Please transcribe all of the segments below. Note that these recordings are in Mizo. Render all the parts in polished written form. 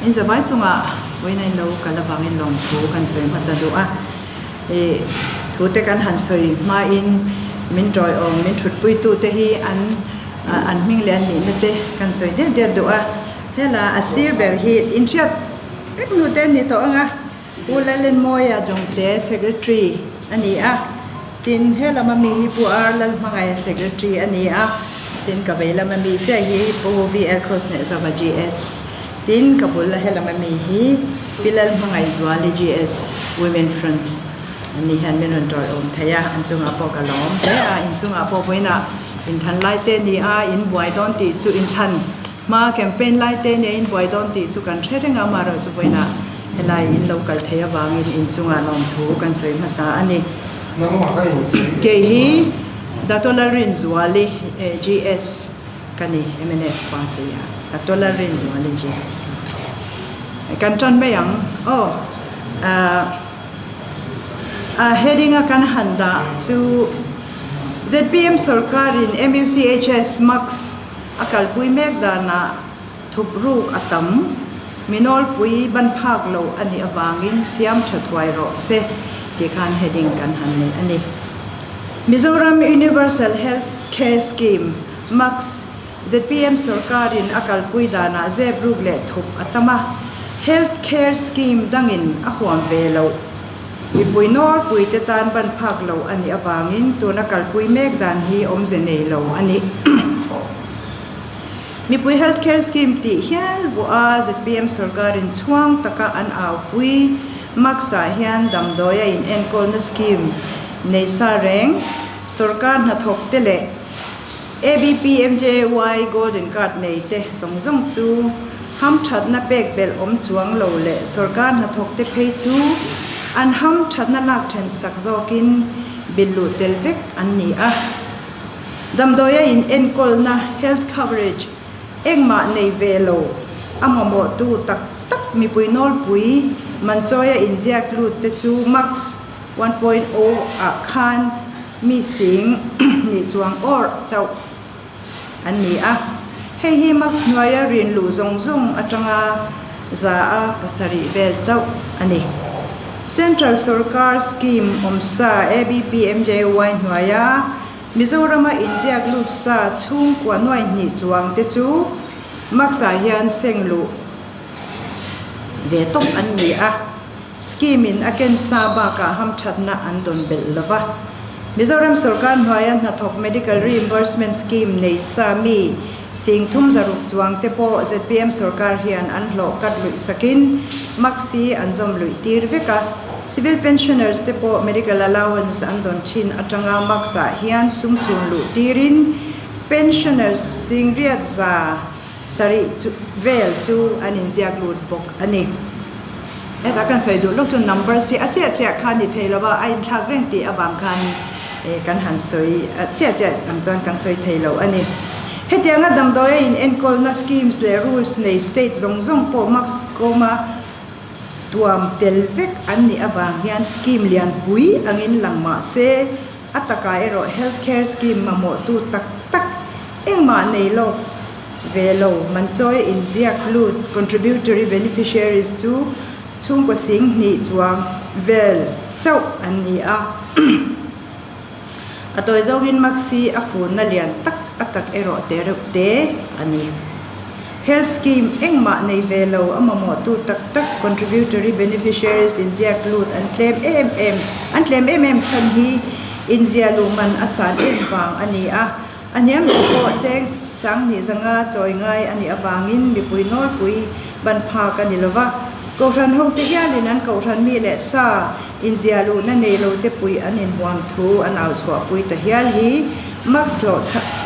In zavai chungah vawiin lo kal avangin lawmthu kan sawi hmasa duh a. Ih thu te kan han sawi hmain min tawiawm min thutpuitu te hi an an hming leh an nihna te kan sawi diat diat duh a. Hela a sir ber hi inhriat vek nu te an ni tawh ang a. Pu Lalenmawia Jongte Secretary a ni a. Tin, he lama mi hi Pu R Lalhmangaia Secretary a ni a, tin ka vei lama mi chiah hi Pu VL Krosnehzava GS. Tin, ka bul a he lama mi hi Pi Lalhmangaih Zuali GS, Women Front a ni hian min rawn tawiawm thei a, an chungah pawh ka lawm hle a, in chungah pawh vawiinah inthlan lai te ni a, in buai dawn tih chu inthlan hma campaign lai te nia in buai dawn tih chu kan hre reng a, amaherawhchu vawiinah Helai in lo kal thei avangin in chungah lawmthu kan sawi hmasa a ni. Kei hi Dato Lalrinzuali GS ka ni, mnf party ah Dato Lalrinzuali GS kan tan mai ang aw. A heading a kan han dah chu zpm sorkarin MUCHS Max a kalpui mek danah Thup ruk a tam, mi nawlpui ban phak lo a nih avangin siam tha thuai rawh se tih khan heading kan han nei a ni. Mizoram Universal Health Care Scheme, MUCS, zpm sorkarin a kalpui danah zep ruk leh thup a tam a, Health Care Scheme dangin a huam ve loh. Mipui nawlpui te tan ban phak lo a nih avangin tuna kalpui mek dan hi awmze nei lo a ni. Mipui Health Care Scheme tih hial vuah a zpm sorkarin chhuang taka an aupui Max-ah hian damdawi a inenkawlna scheme nei sa reng sorkar hnathawk te leh ABPMJAY Golden Card nei te zawng zawng chu hamthatna pek belh awm chuang lo leh sorkar hnathawk te phei chu an hamthatna lak then sak zawkin billuh tel vek an ni a. Damdawi a in enkawlna, health coverage, engmah nei ve lo, a mamawhtu tak tak mipui nawlpui manchawi a inziak lut te chu max 1.0 ah khan mi sing nih chuang awrh chauh an ni a. Hei hi max hnuaia rin luh zawng zawng atanga za a pasarih vel chauh a ni. Central sorkar scheme awmsa ABPMJY hnuaia Mizorama inziak lut sa chhungkua nuai hnih chuang te chu Max-ah hian seng luh ve tawp an ni a, scheme in a ken sa bakah hamthatna an dawn belh lo va. Mizoram sorkar hnuaia hnathawk Medical Reimbursement Scheme nei sa mi sing thum zaruk chuang te pawh zpm sorkar hian an hlawh kat luih sakin Max hi an zawm luih tir vek a. Civil pensioners te pawh medical allowance an dawn thin atanga max ah hian sum chhun luh tirin pensioners singriat za sarih chu vel chu an inziak lut bawk a ni. Hetah kan sawi duh lawk chu numbers hi a chiah chiah kha ni thei lova a inthlak reng tih avang khan kan han sawi chiah chiah ang chuan kan sawi thei lo a ni. Hetianga damdawi a in enkawlna schemes leh rules nei state zawng zawng pawh max kawma Tuam tel vek an nih avang hian scheme lianpui angin lang mah se, a takah erawh health care scheme mamawhtu tak tak engmah nei lawk ve lo manchawi inziak lut contributory beneficiaries chu chhungkaw sing hnih chuang vel chauh an ni a. A tawi zawngin Maxi a funna lian tak a tak erawh te reuh te a ni. Health scheme engmah nei ve lo a mamawhtu tak tak contributory beneficiaries inziak lut an tlem em em an tlem em em chhan hi inziah luh man a san em vang a ni a. A hniam ber pawh cheng sanghnih zanga chawi ngai a nih avangin mipui nawlpui ban phak a ni lo va. Kohhran hote hialin an kohhran mi leh sa inziah luhna nei lo te pui an inhuam thu an au chhuahpui ta hial hi Max hlawh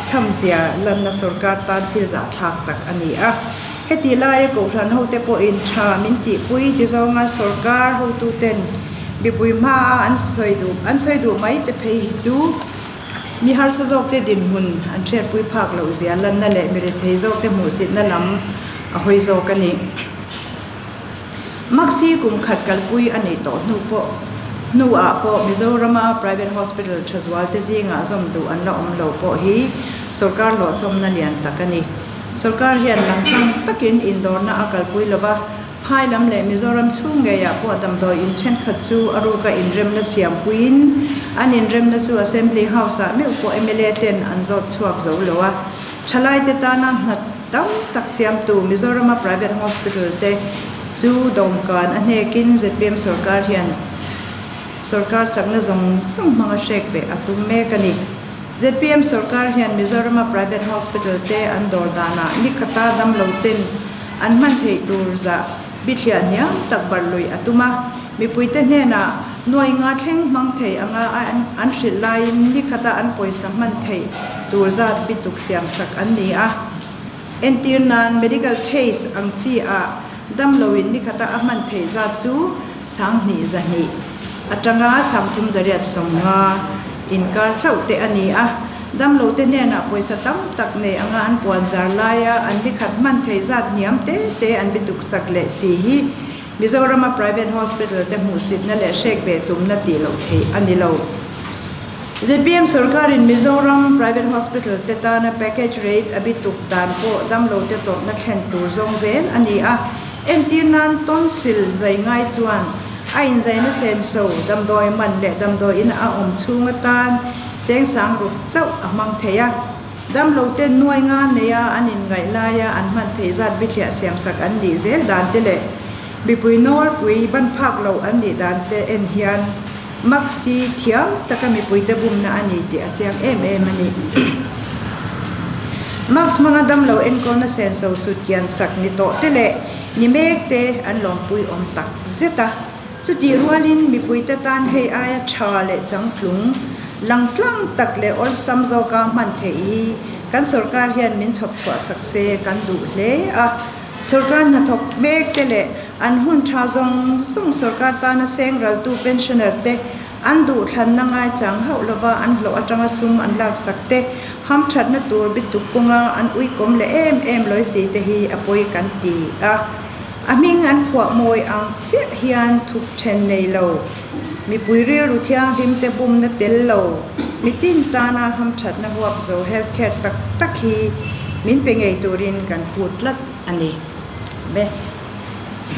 chhamzia lanna sorkar tan thil zahthlak tak a ni a. Heti laia kohhran hote pawhin tha min tihpui ti zawnga sorkar hotuten mipui hmaa an sawi duh an sawi duh mai te phei hi chu Mi harsa zawkte dinhmun an hriatpui phak loh zia lanna leh mi rethei zawkte hmuhsitna lam a hawi zawk a ni. Max hi kum khat kalpui a nih tawh hnu pawh hnuah pawh Mizorama private hospital tha zualte zingah zawm duh an la awm lo pawh hi sorkar hlawhchhawmna lian tak a ni. Sorkar hian langtlang takin indawrna a kalpui lo va. Phai lam leh Mizoram chhung ngeiah pawh damdawi in thenkhat chu a ruka inremna siam puiin an inremna chu Assembly House-ah meuh pawh mla ten an zawt chhuak zo lo a. Thalaite tana hna tam tak siamtu Mizorama private hospital te chu dawmkan a hnekin zpm sorkar hian sorkar chakna zawng zawng hmanga hrek beh a tum mek a ni. Zpm sorkar hian Mizorama private hospital te an dawr danah ni khata damlo ten an hman theih tur zah bithliah hniam tak bar lui a tum a. Mipuite hnenah nuai nga thleng hmang thei anga an hrilh laiin ni khata an pawisa hman theih tur zat bituk siam sak an ni a. Entir nan medical case ang chi ah damloin ni khata a hman theih zat chu 2000 200 atanga 30 150 inkar chauh te a ni a. Damlote hnenah pawisa tam tak nei anga an puan zar laia an ni khat hman theih zat hniam te te an bituk sak leh si hi Mizorama private hospital te hmuhsitna leh hrek beh tumna tih loh theih a ni lo. Zpm sorkarin Mizoram private hospital te tana package rate a bituk dan pawh damlote tawrhna thlen tur zawng zel a ni a. Entir nan tonsil zai ngai chuan a inzaina senso damdawi man leh damdawiin a awm chhung atan cheng sang ruk chauh a hmang thei a. Damlote nuai nga neia an inngaih laia an hman theih zat bithliah siamsak an nih zel dan te leh mipui nawlpui ban phak loh an nih dan te en hian Max hi thiam taka mipuite bumna a ni tih a chiang em em a ni. Max hmanga damlo enkawlna senso sut kian sak ni tawh te leh ni mek te an lawmpui awm tak zet a. Chutih rualin mipuite tan hei aia tha leh changtlung, langtlang tak leh awlsam zawka hman theih hi kan sorkar hian min chhawp chhuah sak se kan duh hle a. Sorkar hnathawk mek te leh an hun tha zawng zawng sorkar tana seng raltu pensioner te an duhthlanna ngaichang hauh lova an hlawh atanga sum an laksak te hamthatna tur bituk kawnga an uikawm leh em em lawi si te hi a pawi kan ti a. A hming an phuah mawi ang chiah hian thup then nei lo, mipui rilru thianghlim te bumna tel lo, mitin tana hamthatna huap zo health care tak tak hi min pe ngei turin kan phut tlat a ni. Be.